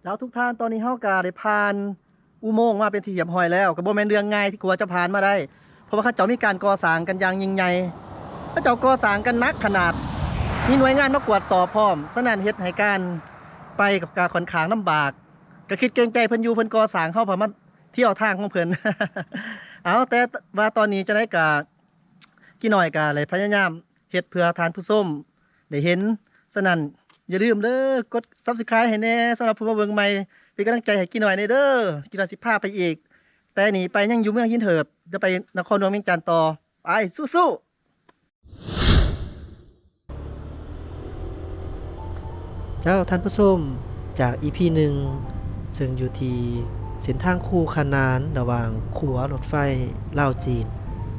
ເອົາ ທຸກທ່ານ, ຕອນນີ້ເຮົາກໍໄດ້ຜ່ານອຸໂມງມາເປັນທີ່ຮຽບຮ້ອຍແລ້ວ. ກໍບໍ່ແມ່ນເລື່ອງງ່າຍທີ່ກວ່າຈະຜ່ານມາໄດ້, ເພາະວ່າເຂົາເຈົ້າມີການກໍ່ສ້າງກັນຢ່າງຍິ່ງໃຫຍ່. ເຂົາເຈົ້າກໍ່ສ້າງກັນໜັກຂະໜາດ, ມີໜ່ວຍງານມາກວດສອບພ້ອມ. ສະນັ້ນເຮັດໃຫ້ການໄປກໍຄ່ອນຂ້າງລຳບາກ. ກໍຄິດເກງໃຈເພິ່ນຢູ່, ເພິ່ນກໍ່ສ້າງ, ເຮົາພາມາທ່ຽວທາງຂອງເພິ່ນ. ເອົາ, ແຕ່ວ່າຕອນນີ້ຈັ່ງໃດກໍ ກີນ້ອຍກໍໄດ້ພະຍາຍາມເຮັດເພື່ອທ່ານຜູ້ຊົມໄດ້ເຫັນ. ສະນັ້ນ ຢ່າລືມເດີ ກົດ Subscribe ໃຫ້ແດ່. ສຳລັບຜູ້ມາເບິ່ງໃໝ່ ເປັນກຳລັງໃຈໃຫ້ກີນ້ອຍແດ່ເດີ. ກີນ້ອຍຊິພາໄປອີກ, ແຕ່ນີ້ໄປຍັງຢູ່ເມືອງຫີນເຫີບ, ຈະໄປນະຄອນຫຼວງວຽງຈັນຕໍ່. ໄປ ສູ້ໆ. ເຈົ້າ ທ່ານຜູ້ຊົມ, ຈາກ ອີ ພີ ໜຶ່ງ ເຊິ່ງຢູ່ທີ່ເສັ້ນທາງຄູ່ຂະໜານລະຫວ່າງຂົວລົດໄຟລາວ-ຈີນ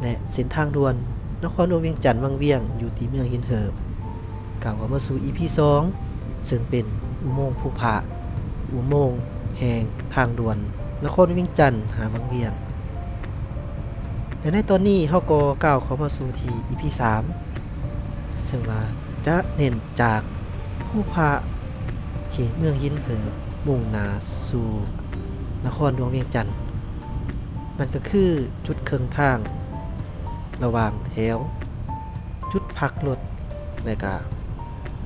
ແລະ ເສັ້ນທາງດ່ວນນະຄອນຫຼວງວຽງຈັນວັງວຽງ ຢູ່ທີ່ເມືອງຫີນເຫີບ, ກ້າວເຂົ້າມາສູ່ ອີ ພີ ສອງ ເຊິ່ງເປັນອຸໂມງພູພະ, ອຸໂມງແຫ່ງທາງດ່ວນນະຄອນຫຼວງວຽງຈັນຫາວັງວຽງ. ແລະ ໃນຕອນນີ້ເຮົາກໍກ້າວເຂົ້າມາສູ່ທີ່ ອີ ພີ ສາມ ເຊິ່ງວ່າຈະເນັ້ນຈາກພູພະ ເຂດເມືອງຫີນເຫີບ ມຸ່ງໜ້າສູ່ນະຄອນຫຼວງວຽງຈັນ, ນັ້ນກໍຄືຈຸດເຄິ່ງທາງລະຫວ່າງແຖວຈຸດພັກລົດ ແລະ ກະ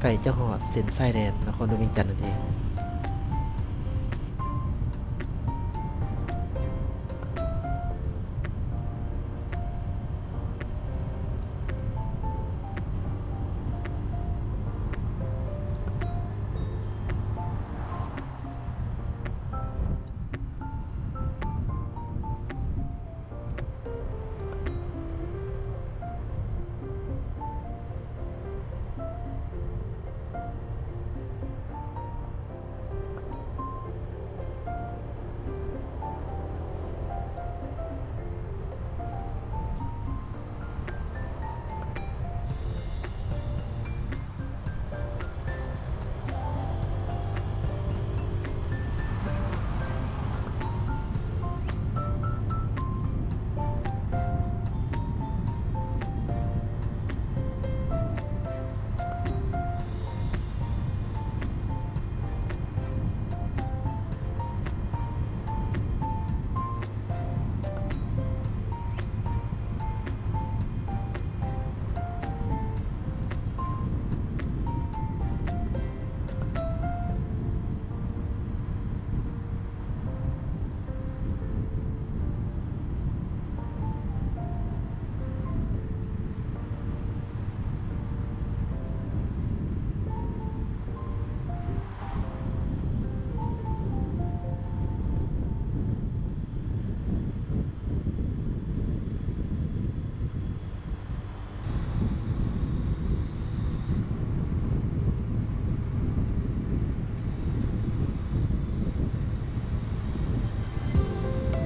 ໃກ້ຈະຮອດເສັ້ນຊາຍແດນນະຄອນຫຼວງວຽງຈັນນັ້ນເອງ.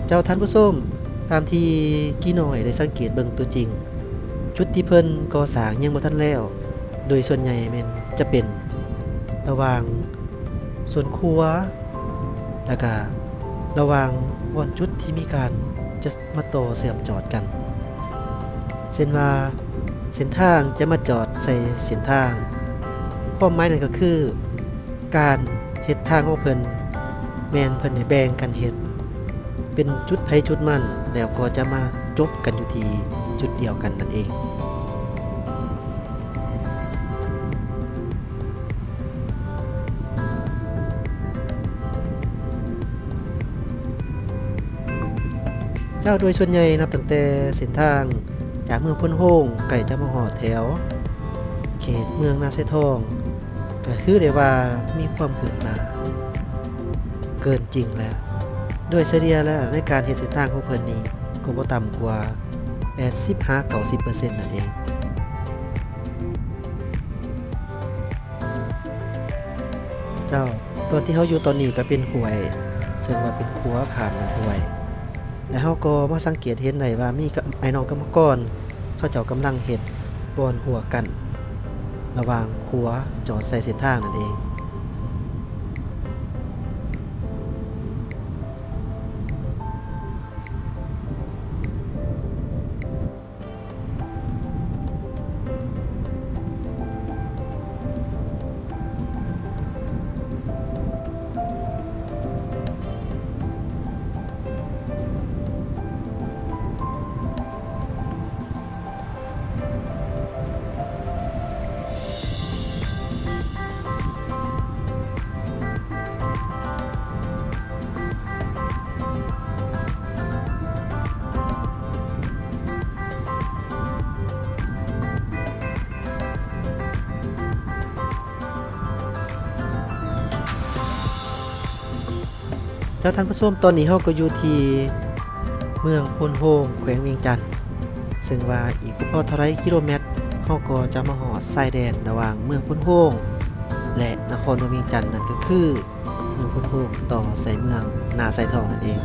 ເຈົ້າ ທ່ານຜູ້ຊົມ, ຕາມທີ່ກີນ້ອຍໄດ້ສັງເກດເບິ່ງຕົວຈິງ, ຈຸດທີ່ເພິ່ນກໍ່ສ້າງຍັງບໍ່ທັນແລ້ວ, ໂດຍສ່ວນໃຫຍ່ແມ່ນຈະເປັນລະຫວ່າງສວນຄົວ ແລ້ວກະລະຫວ່າງບ່ອນຈຸດທີ່ມີການຈະມາຕໍ່ເຊື່ອມຈອດກັນ, ເຊັ່ນວ່າເສັ້ນທາງຈະມາຈອດໃສ່ເສັ້ນທາງ, ຄວາມໝາຍນັ້ນກໍຄື ການເຮັດທາງຂອງເພິ່ນ ແມ່ນເພິ່ນໄດ້ແບ່ງກັນເຮັດເປັນຈຸດໃຜຈຸດມັນ ແລ້ວກໍຈະມາຈົບກັນຢູ່ທີ່ຈຸດດຽວກັນນັ້ນເອງ. ເຈົ້າ ໂດຍສ່ວນໃຫຍ່ນັບຕັ້ງແຕ່ເສັ້ນທາງຈາກເມືອງໂພນໂຮງ ໃກ້ຈະມາຮອດແຖວເຂດເມືອງນາຊາຍທອງ ກໍຖືໄດ້ວ່າມີຄວາມຄືບໜ້າເກີນຈິງແລ້ວ. ໂດຍສະເລ່ຍແລ້ວ ໃນການເຮັດເສັ້ນທາງຂອງເພິ່ນນີ້ ກໍບໍ່ຕ່ຳກວ່າແປດສິບຫາເກົ້າສິບເປີເຊັນນັ້ນເອງ. ເຈົ້າ, ຕອນທີ່ເຮົາຢູ່ຕອນນີ້ກໍເປັນຫ້ວຍ, ເຊິ່ງວ່າເປັນຂົວຂ້າມນ້ຳຫ້ວຍ. ແລະ ເຮົາກໍມາສັງເກດເຫັນໄດ້ວ່າມີກະ ອ້າຍນ້ອງກຳມະກອນເຂົາເຈົ້າກຳລັງເຮັດບ່ອນຮົ້ວກັ້ນລະຫວ່າງຂົວຈອດໃສ່ເສັ້ນທາງນັ້ນເອງ. ເ ເຈົ້າທ່ານຜູ້ຊົມ, ຕອນນີ້ເຮົາກໍຢູ່ທີ່ເມືອງໂພນໂຮງ ແຂວງວຽງຈັນ, ເຊິ່ງວ່າອີກບໍ່ພໍເທົ່າໃດກິໂລແມັດ ເຮົາກໍຈະມາຮອດຊາຍແດນລະຫວ່າງເມືອງໂພນໂຮງ ແລະ ນະຄອນຫຼວງວຽງຈັນ, ນັ້ນກໍຄືເມືອງໂພນໂຮງຕໍ່ໃສ່ເມືອງນາຊາຍທອງນັ້ນເອງ.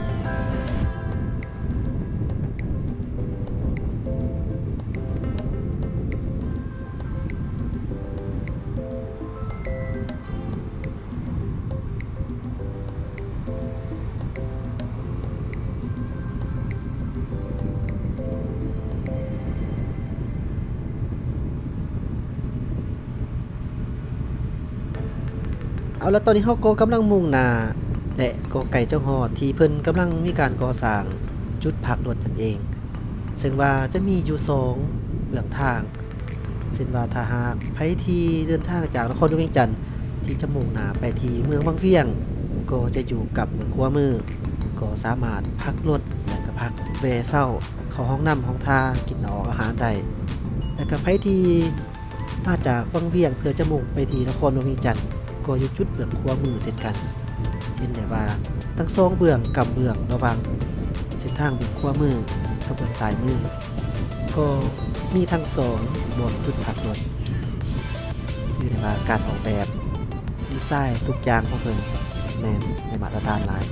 ເອົາລະ, ຕອນນີ້ເຮົາກໍກຳລັງມຸ່ງໜ້າ ແລະ ກໍໃກ້ຈະຮອດທີ່ເພິ່ນກຳລັງມີການກໍ່ສ້າງຈຸດພັກລົດນັ້ນເອງ. ເຊິ່ງວ່າຈະມີຢູ່ສອງເບື້ອງທາງ, ເຊັ່ນວ່າຖ້າຫາກໃຜທີ່ເດີນທາງຈາກນະຄອນຫຼວງວຽງຈັນ ທີ່ຈະມຸ່ງໜ້າໄປທີ່ເມືອງວັງວຽງ ກໍຈະຢູ່ກັບເບື້ອງຂວາມື, ກໍສາມາດພັກລົດ ແລະ ກໍພັກແວ່ເຊົາ ເຂົ້າຫ້ອງນ້ຳຫ້ອງທ່າ ກິນອອກອາຫານໄດ້. ແລະ ກໍໃຜທີ່ມາຈາກວັງວຽງເພື່ອຈະມຸ່ງໄປທີ່ນະຄອນຫຼວງວຽງຈັນ ກໍຢູ່ຈຸດເບື້ອງຂວາມືເຊັ່ນກັນ. ເຫັນໄດ້ວ່າທັງສອງເບື້ອງກຳເບື້ອງລະຫວ່າງເສັ້ນທາງເບື້ອງຂວາມືກັບເບື້ອງຊ້າຍມື ກໍມີທັງສອງບ່ອນຈຸດພັກລົດ. ຖືໄດ້ວ່າການອອກແບບດີໄຊທຸກຢ່າງຂອງເພິ່ນແມ່ນໄດ້ມາດຕະຖານຫຼາຍ.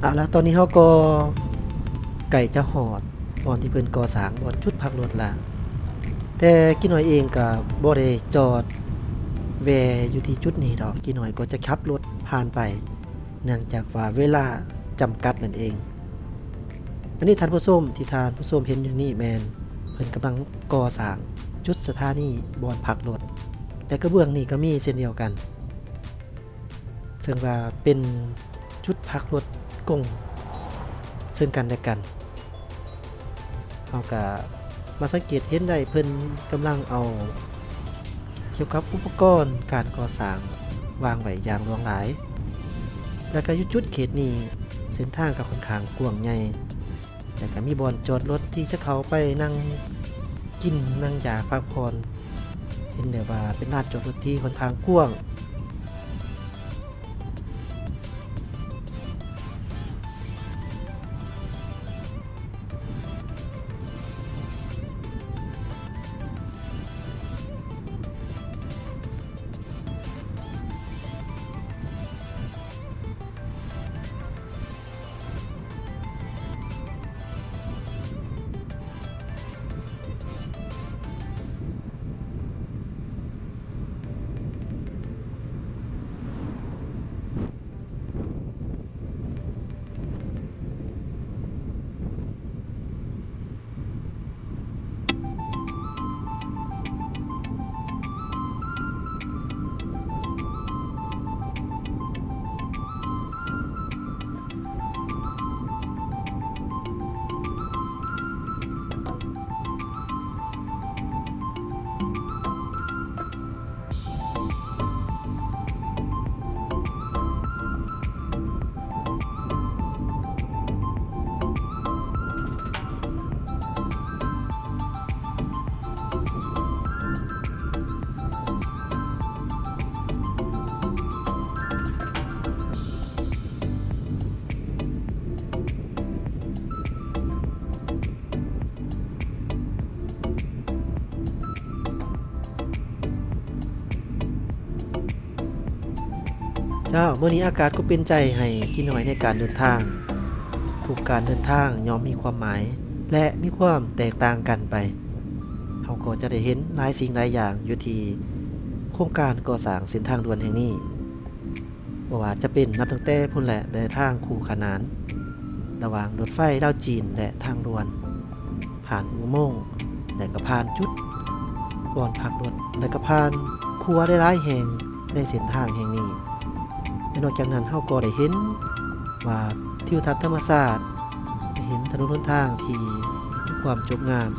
ເອົາລະ, ຕອນນີ້ເຮົາກໍໃກ້ຈະຮອດບ່ອນທີ່ເພິ່ນກໍ່ສ້າງບ່ອນຈຸດພັກລົດລະ, ແຕ່ກິນ້ອຍເອງກໍບໍ່ໄດ້ຈອດແວ່ຢູ່ທີ່ຈຸດນີ້ດອກ, ກິນ້ອຍກໍຈະຂັບລົດຜ່ານໄປ ເນື່ອງຈາກວ່າເວລາຈຳກັດນັ້ນເອງ. ອັນນີ້ທ່ານຜູ້ຊົມ ທີ່ທ່ານຜູ້ຊົມເຫັນຢູ່ນີ້ແມ່ນເພິ່ນກຳລັງກໍ່ສ້າງຈຸດສະຖານີບ່ອນພັກລົດ ແລະ ກະເບື້ອງນີ້ກໍມີເຊັ່ນດຽວກັນ. ເຊິ່ງວ່າເປັນຈຸດພັກລົດກົງເຊິ່ງກັນແລະກັນ. ເຮົາກະມາສັງເກດເຫັນໄດ້ ເພິ່ນກຳລັງເອົາກ່ຽວກັບອຸປະກອນການກໍ່ສ້າງວາງໄວ້ຢ່າງຫຼວງຫຼາຍ ແລະກະຢູ່ຈຸດເຂດນີ້ ເສັ້ນທາງກະຂ້ອນຂ້າງກວ້າງໃຫຍ່ ແລະກະມີບ່ອນຈອດລົດທີ່ຈະເຂົ້າໄປນັ່ງກິນນັ່ງຢາກພັກຜ່ອນ. ເຫັນໄດ້ວ່າເປັນລານຈອດລົດທີ່ຂ້ອນຂ້າງກວ້າງ. ເຈົ້າ, ມື້ນີ້ອາກາດກໍເປັນໃຈໃຫ້ກິນໜ້ອຍໃນການເດີນທາງ. ທຸກການເດີນທາງຍ່ອມມີຄວາມໝາຍ ແລະ ມີຄວາມແຕກຕ່າງກັນໄປ. ເຮົາກໍຈະໄດ້ເຫັນຫຼາຍສິ່ງຫຼາຍຢ່າງຢູ່ທີ່ໂຄງການກໍ່ສ້າງເສັ້ນທາງດ່ວນແຫ່ງນີ້. ບໍ່ວ່າຈະເປັນນັບຕັ້ງແຕ່ພຸ້ນແຫຼະ ແຕ່ທາງຄູ່ຂະໜານລະຫວ່າງລົດໄຟລາວຈີນ ແລະ ທາງດ່ວນ, ຜ່ານອຸໂມງ ແລະ ກໍຜ່ານຈຸດບ່ອນພັກລົດ ແລະ ກໍຜ່ານຂົວຫຼາຍໆແຫ່ງໃນເສັ້ນທາງແຫ່ງນີ້. ແລະ ນອກຈາກນັ້ນ ເຮົາກໍໄດ້ເຫັນວ່າທິວທັດທຳມະຊາດ, ໄດ້ເຫັນຖະໜົນຫົນທາງທີ່ມີຄວາມຈົບງາມ,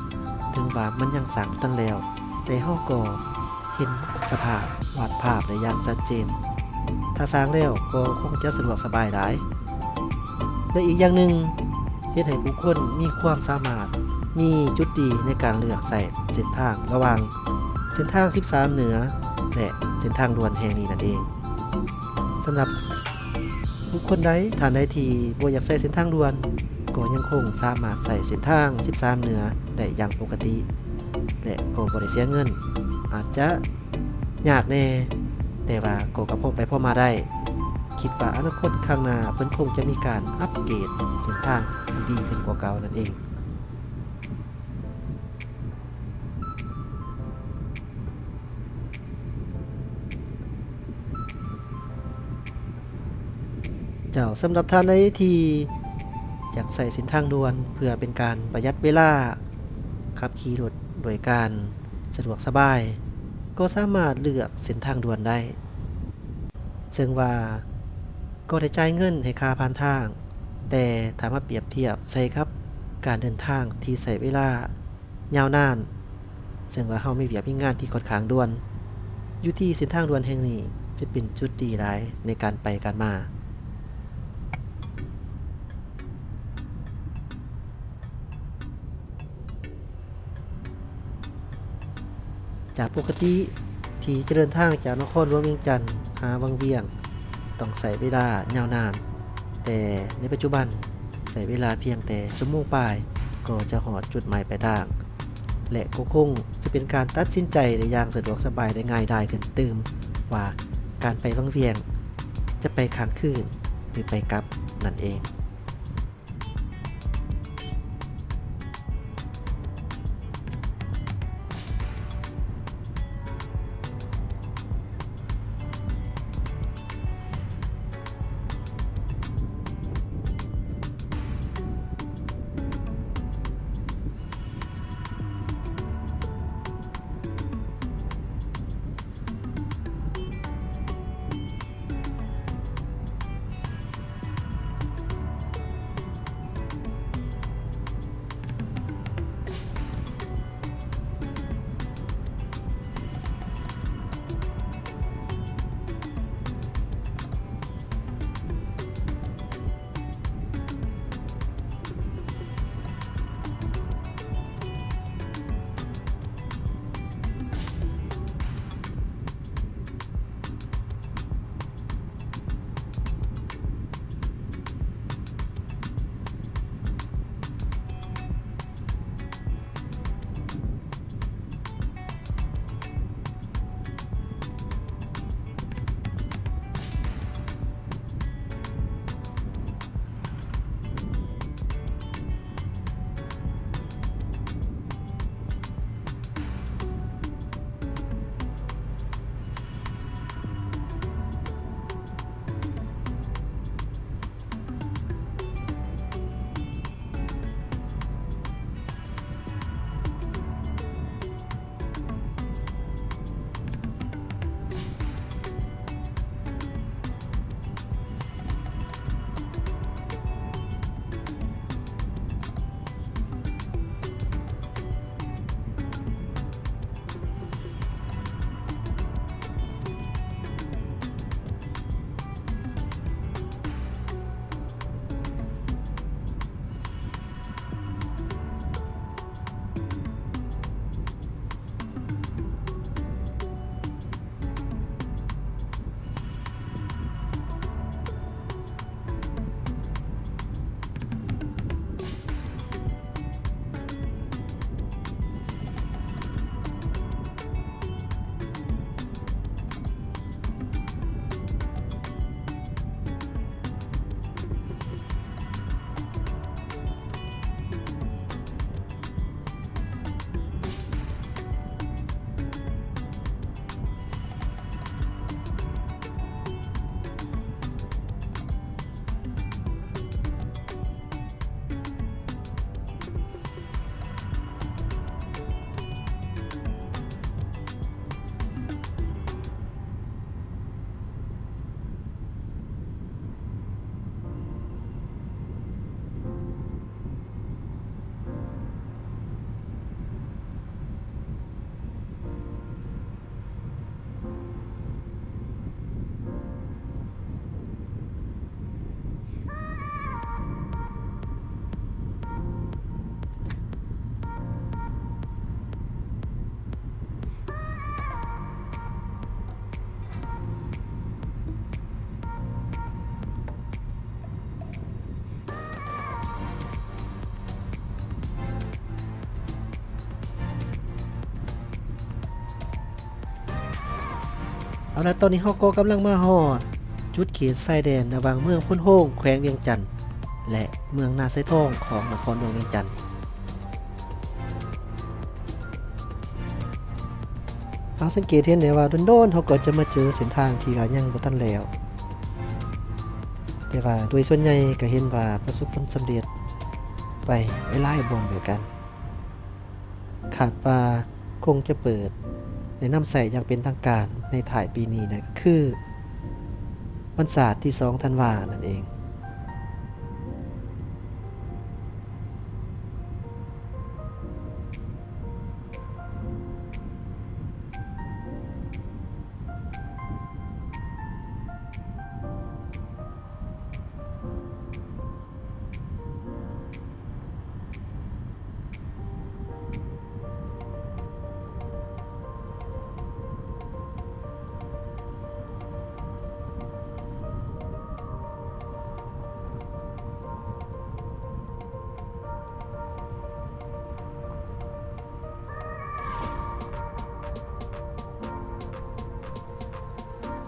ເຖິງວ່າມັນຍັງສ້າງບໍ່ທັນແລ້ວ, ແຕ່ເຮົາກໍ ເຫັນສະພາບວາດພາບໄດ້ຢ່າງຊັດເຈນ ຖ້າສ້າງແລ້ວກໍຄົງຈະສະດວກສະບາຍຫຼາຍ ແລະ ອີກຢ່າງໜຶ່ງ ເຮັດໃຫ້ຜູ້ຄົນມີຄວາມສາມາດ, ມີຈຸດດີໃນການເລືອກໃຊ້ເສັ້ນທາງລະຫວ່າງເສັ້ນທາງສິບສາມເໜືອ ແລະ ເສັ້ນທາງດ່ວນແຫ່ງນີ້ນັ້ນເອງ. ສຳລັບບຸກຄົນໃດທ່ານໃດທີ່ບໍ່ຢາກໃຊ້ເສັ້ນທາງດ່ວນ ກໍຍັງຄົງສາມາດໃຊ້ເສັ້ນທາງສິບສາມເໜືອໄດ້ຢ່າງປົກກະຕິ ແລະ ກໍບໍ່ໄດ້ເສຍເງິນ. ອາດຈະຍາກແດ່ ແຕ່ວ່າກໍ ກໍພໍໄປພໍມາໄດ້. ຄິດວ່າອະນາຄົດຂ້າງໜ້າເພິ່ນຄົງຈະມີການອັບເກຣດເສັ້ນທາງໃຫ້ດີຂຶ້ນກວ່າເກົ່ານັ້ນເອງ. ເຈົ້າ, ສຳລັບທ່ານໃດທີ່ຢາກໃຊ້ເສັ້ນທາງດ່ວນເພື່ອເປັນການປະຢັດເວລາ, ຂັບຂີ່ລົດໂດຍການສະດວກສະບາຍ, ກໍສາມາດເລືອກເສັ້ນທາງດ່ວນໄດ້. ເຊິ່ງວ່າກໍໄດ້ຈ່າຍເງິນໃຫ້ຄ່າຜ່ານທາງ, ແຕ່ຖ້າມາປຽບທຽບໃສ່ກັບການເດີນທາງທີ່ໃຊ້ເວລາຍາວນານ, ເຊິ່ງວ່າເຮົາມີວຽກມີງານທີ່ຂ້ອນຂ້າງດ່ວນ, ຢູ່ທີ່ເສັ້ນທາງດ່ວນແຫ່ງນີ້ຈະເປັນຈຸດດີຫຼາຍໃນການໄປການມາ. ຈາກປົກກະຕິທີ່ຈະເດີນທາງຈາກນະຄອນຫຼວງວຽງຈັນຫາວັງວຽງ ຕ້ອງໃຊ້ເວລາຍາວນານ, ແຕ່ໃນປັດຈຸບັນໃຊ້ເວລາພຽງແຕ່ຊົ່ວໂມງປາຍກໍຈະຮອດຈຸດໝາຍປາຍທາງ ແລະ ກໍຄົງຈະເປັນການຕັດສິນໃຈໄດ້ຢ່າງສະດວກສະບາຍ ແລະ ງ່າຍດາຍຂຶ້ນຕື່ມວ່າການໄປວັງວຽງຈະໄປຄ້າງຄືນ ຫຼື ໄປກັບນັ້ນເອງ. ແລະ ຕອນນີ້ເຮົາກໍກຳລັງມາຮອດຈຸດເຂດຊາຍແດນລະຫວ່າງເມືອງໂພນໂຮງ ແຂວງວຽງຈັນ ແລະ ເມືອງນາຊາຍທອງ ຂອງນະຄອນຫຼວງວຽງຈັນ. ເຮົາສັງເກດເຫັນໄດ້ວ່າ ດົນໆ ເຮົາກໍຈະມາເຈີເສັ້ນທາງທີ່ວ່າຍັງບໍ່ທັນແລ້ວ, ແຕ່ວ່າໂດຍສ່ວນໃຫຍ່ກໍເຫັນວ່າປະສົບຜົນສຳເລັດໄປຫຼາຍໆບ່ອນດ້ວຍກັນ. ຄາດວ່າຄົງຈະເປີດ ແລະ ນຳໃຊ້ຢ່າງເປັນທາງການໃນທ້າຍປີນີ້ ນັ້ນກໍຄືວັນຊາດທີສອງທັນວານັ້ນເອງ.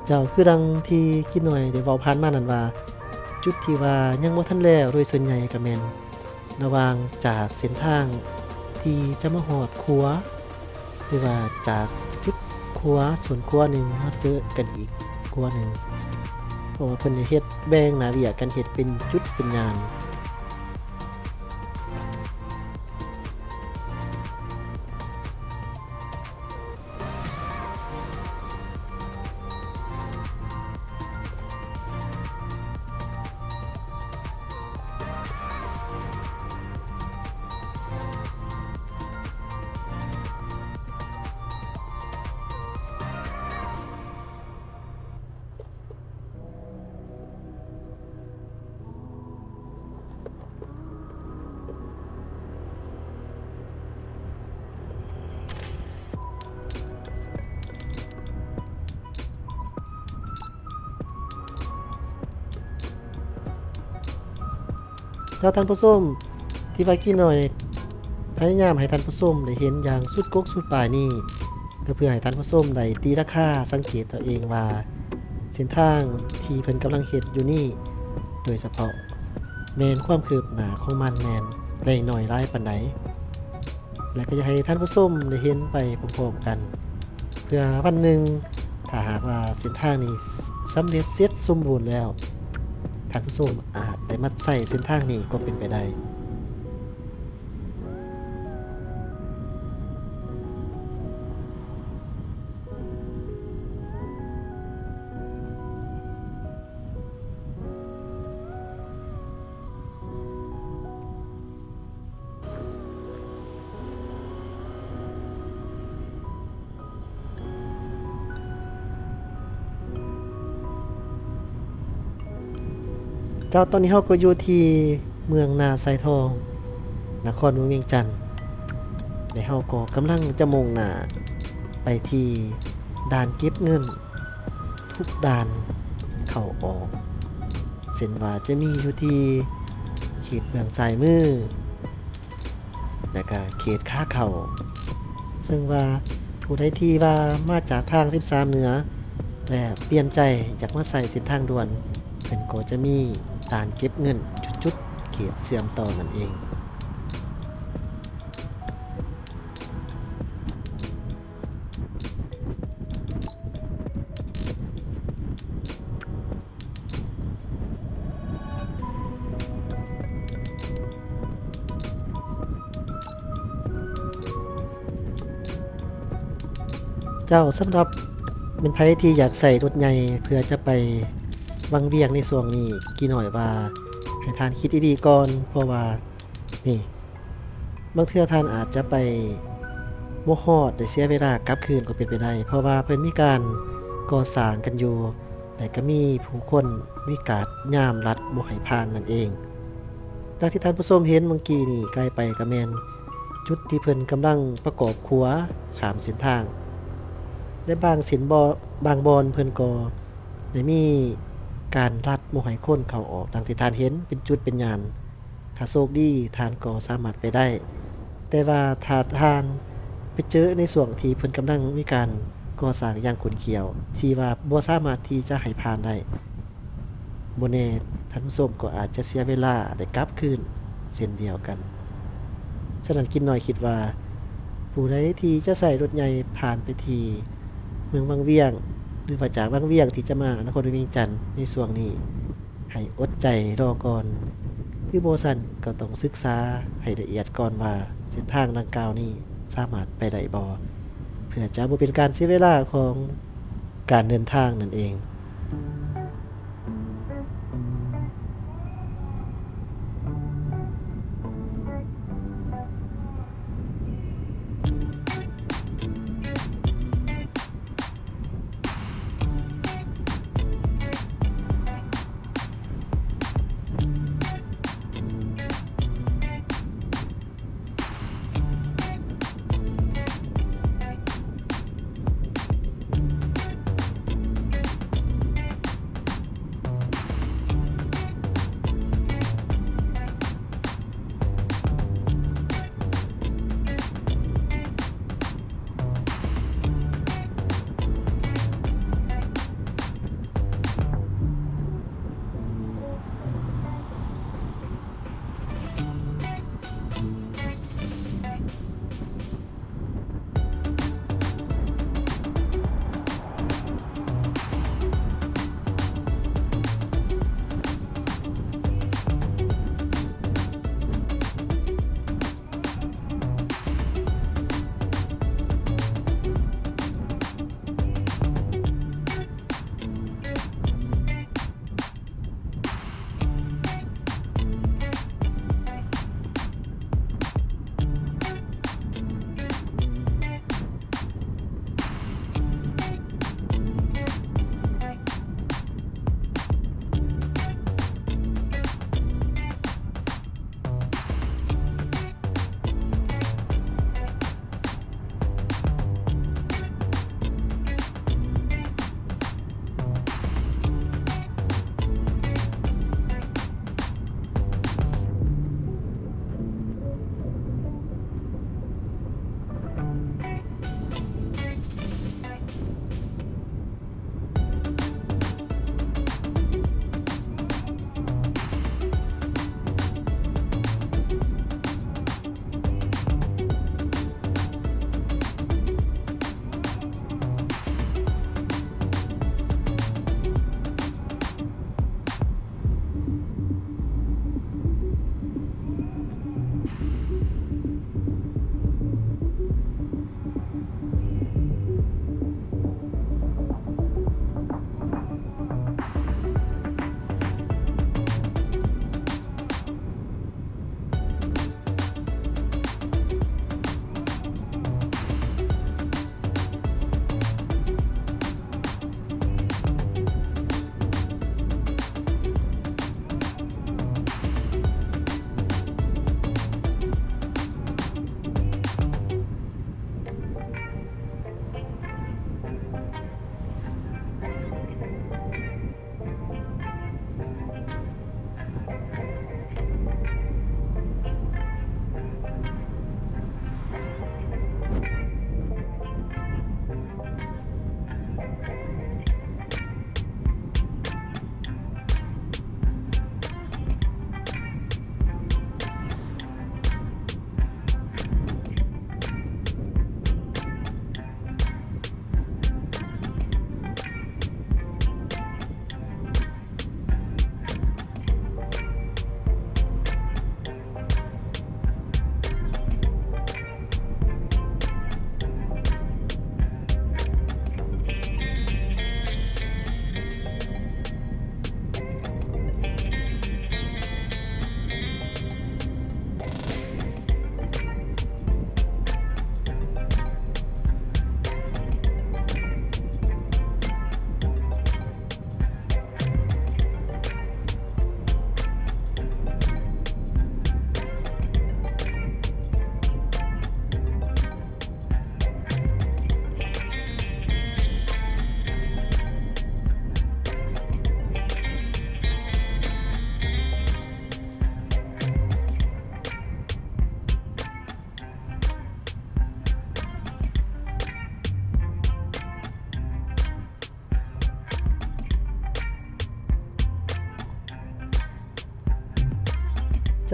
ເຈົ້າ, ຄືດັ່ງທີ່ກິ້ນນ້ອຍໄດ້ເວົ້າຜ່ານມານັ້ນວ່າ ຈຸດທີ່ວ່າຍັງບໍ່ທັນແລ້ວ ໂດຍສ່ວນໃຫຍ່ກໍແມ່ນລະຫວ່າງຈາກເສັ້ນທາງທີ່ຈະມາຮອດຂົວ ຫຼືວ່າຈາກຈຸດຂົວ ສ່ວນຂົວໜຶ່ງມາເຈີກັນອີກຂົວໜຶ່ງ, ເພາະວ່າເພິ່ນໄດ້ເຮັດແບ່ງໜ້າວຽກກັນເຮັດເປັນຈຸດເປັນຍ່ານ. ເຈົ້າ ທ່ານຜູ້ຊົມ, ທີ່ວ່າກີ້ນ້ອຍພະຍາຍາມໃຫ້ທ່ານຜູ້ຊົມໄດ້ເຫັນຢ່າງສຸດກົກສຸດປາຍນີ້ ກໍເພື່ອໃຫ້ທ່ານຜູ້ຊົມໄດ້ຕີລາຄາສັງເກດເອົາເອງວ່າ ເສັ້ນທາງທີ່ເພິ່ນກຳລັງເຮັດຢູ່ນີ້ ໂດຍສະເພາະແມ່ນຄວາມຄືບໜ້າຂອງມັນແມ່ນໄດ້ໜ້ອຍຫຼາຍປານໃດ. ແລະ ກໍຢາກໃຫ້ທ່ານຜູ້ຊົມໄດ້ເຫັນໄປພ້ອມໆກັນ ເພື່ອວັນໜຶ່ງ ຖ້າຫາກວ່າເສັ້ນທາງນີ້ສຳເລັດເສັດສົມບູນແລ້ວ ທ່ານຜູ້ຊົມອາດໄດ້ມາໃຊ້ເສັ້ນທາງນີ້ກໍເປັນໄປໄດ້. ເຈົ້າ, ຕອນນີ້ເຮົາກໍຢູ່ທີ່ເມືອງນາຊາຍທອງ ນະຄອນຫຼວງວຽງຈັນ ແລະ ເຮົາກໍກຳລັງຈະມຸ່ງໜ້າໄປທີ່ດ່ານເກັບເງິນ ທຸກດ່ານເຂົ້າອອກ ເຊັ່ນວ່າຈະມີຢູ່ທີ່ເຂດເບື້ອງຊ້າຍມື ແລະກະເຂດຂາເຂົ້າ, ເຊິ່ງວ່າຜູ້ໃດທີ່ວ່າມາຈາກທາງສິບສາມເໜືອ ແລະປ່ຽນໃຈຢາກມາໃຊ້ເສັ້ນທາງດ່ວນ, ເພິ່ນກໍຈະມີດ່ານເກັບເງິນຈຸດໆ ເຂດເຊື່ອມຕໍ່ນັ້ນເອງ. ເຈົ້າ, ສຳລັບແມ່ນໃຜທີ່ຢາກໃຊ້ລົດໃຫຍ່ເພື່ອຈະໄປວັງວຽງໃນຊ່ວງນີ້, ກີ້ນ້ອຍວ່າໃຫ້ທ່ານຄິດດີໆກ່ອນ, ເພາະວ່າ ນີ້ ບາງເທື່ອທ່ານອາດຈະໄປບໍ່ຮອດ ໄດ້ເສຍເວລາກັບຄືນກໍເປັນໄປໄດ້, ເພາະວ່າເພິ່ນມີການກໍ່ສ້າງກັນຢູ່ ແລະ ກໍມີຜູ້ຄົນມີກາດຍາມລັດບໍ່ໃຫ້ຜ່ານນັ້ນເອງ. ດັ່ງທີ່ທ່ານຜູ້ຊົມເຫັນເມື່ອກີ້ນີ້ ໄກໄປກໍແມ່ນຈຸດທີ່ເພິ່ນກຳລັງປະກອບຂົວຂ້າມເສັ້ນທາງ ແລະ ບາງເສັ້ນ ບ- ບາງບ່ອນເພິ່ນກໍໄດ້ມີການລັດບໍ່ໃຫ້ຄົນເຂົ້າອອກ ດັ່ງທີ່ທ່ານເຫັນເປັນຈຸດເປັນຍ່ານ. ຖ້າໂຊກດີທ່ານກໍສາມາດໄປໄດ້, ແຕ່ວ່າຖ້າທ່ານໄປເຈີໃນຊ່ວງທີ່ເພິ່ນກຳລັງມີການ ກໍ່ສ້າງຢ່າງຂຸ້ນຂ້ຽວ ທີ່ວ່າບໍ່ສາມາດທີ່ຈະໃຫ້ຜ່ານໄດ້. ບໍ່ແນ່ທ່ານຜູ້ຊົມກໍອາດຈະເສຍເວລາ ແລະ ກັບຄືນເຊັ່ນດຽວກັນ. ສະນັ້ນ ກິນນ້ອຍຄິດວ່າ ຜູ້ໃດທີ່ຈະໃຊ້ລົດໃຫຍ່ຜ່ານໄປທີ່ເມືອງວັງວຽງ ຫຼືວ່າຈາກວັງວຽງທີ່ຈະມານະຄອນຫຼວງວຽງຈັນໃນຊ່ວງນີ້ ໃຫ້ອົດໃຈລໍກ່ອນ ຫຼືບໍ່ຊັ້ນກໍຕ້ອງສຶກສາໃຫ້ລະອຽດກ່ອນວ່າ ເສັ້ນທາງດັ່ງກ່າວນີ້ສາມາດໄປໄດ້ບໍ່ ເພື່ອຈະບໍ່ເປັນການເສຍເວລາຂອງການເດີນທາງນັ້ນເອງ.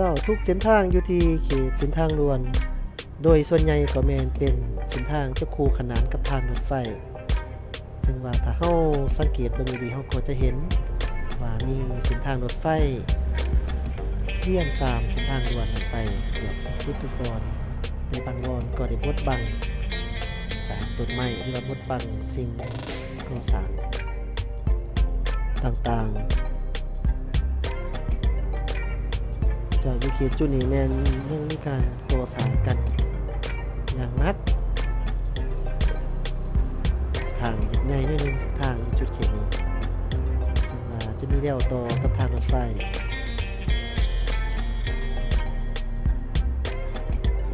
ເຈົ້າ ທຸກເສັ້ນທາງຢູ່ທີ່ເຂດເສັ້ນທາງດ່ວນ ໂດຍສ່ວນໃຫຍ່ກໍແມ່ນເປັນເສັ້ນທາງຈະຄູ່ຂະໜານກັບທາງລົດໄຟ ເຊິ່ງວ່າຖ້າເຮົາສັງເກດເບິ່ງດີໆ ເຮົາກໍຈະເຫັນວ່າມີເສັ້ນທາງລົດໄຟລຽງຕາມເສັ້ນທາງດ່ວນນັ້ນໄປເກືອບທຸກຈຸດທຸກບ່ອນ, ໃນບາງບ່ອນກໍໄດ້ບົດບັງຈາກຕົ້ນໄມ້ ຫຼືວ່າບົດບັງສິ່ງ ກໍ່ສ້າງຕ່າງໆ. ຈາກຢູ່ເຂດຈຸດນີ້ແມ່ນຍັງມີການກໍ່ສ້າງກັນຢ່າງໜັກ, ຂ້າງຈະໃຫຍ່ໜ້ອຍໜຶ່ງເສັ້ນທາງຢູ່ຈຸດເຂດນີ້ ເຊິ່ງວ່າຈະມີແລວຕໍ່ກັບທາງລົດໄຟ. ສ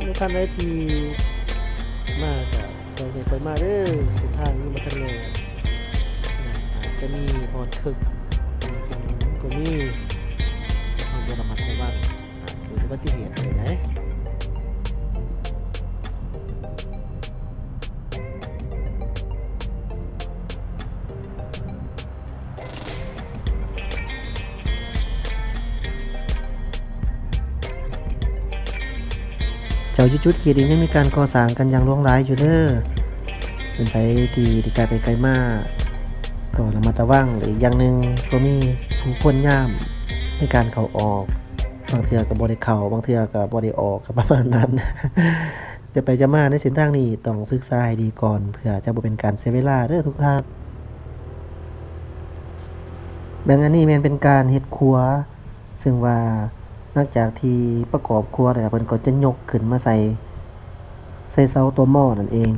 ຳລັບທ່ານໃດທີ່ມາກໍ ຄ່ອຍໄປຄ່ອຍມາເດີ, ເສັ້ນທາງຍັງບໍ່ທັນແນ່ ສະນັ້ນອາດຈະມີບ່ອນເຄີກ ບ່ອນເປັນໝຸນກໍມີ, ເຮົາບໍ່ລະມັດລະວັງ ອາດເກີດອຸບັດຕິເຫດໄດ້ເດ້. ເຈົ້າ ຢູ່ຈຸດເຂດນີ້ຍັງມີການກໍ່ສ້າງກັນຢ່າງຫຼວງຫຼາຍຢູ່ເດີ. ເປັນໃຜທີ່ໄດ້ໄກໄປໄກມາ ກໍລະມັດລະວັງ, ແລະ ອີກຢ່າງໜຶ່ງກໍມີຜູ້ຄົນຍາມໃນການເຂົ້າອອກ, ບາງເທື່ອກໍບໍ່ໄດ້ເຂົ້າ ບາງເທື່ອກໍບໍ່ໄດ້ອອກ ກໍປະມານນັ້ນ. ຈະໄປຈະມາໃນເສັ້ນທາງນີ້ຕ້ອງສຶກສາໃຫ້ດີກ່ອນ ເພື່ອຈະບໍ່ເປັນການເສຍເວລາເດີທຸກທ່ານ. ແບບອັນນີ້ແມ່ນເປັນການເຮັດຂົວ ເຊິ່ງວ່າຫຼັງຈາກທີ່ປະກອບຂົວແລ້ວ ເພິ່ນກໍຈະຍົກຂຶ້ນມາໃສ່ ໃສ່ເສົາຕົວມໍນັ້ນເອງ.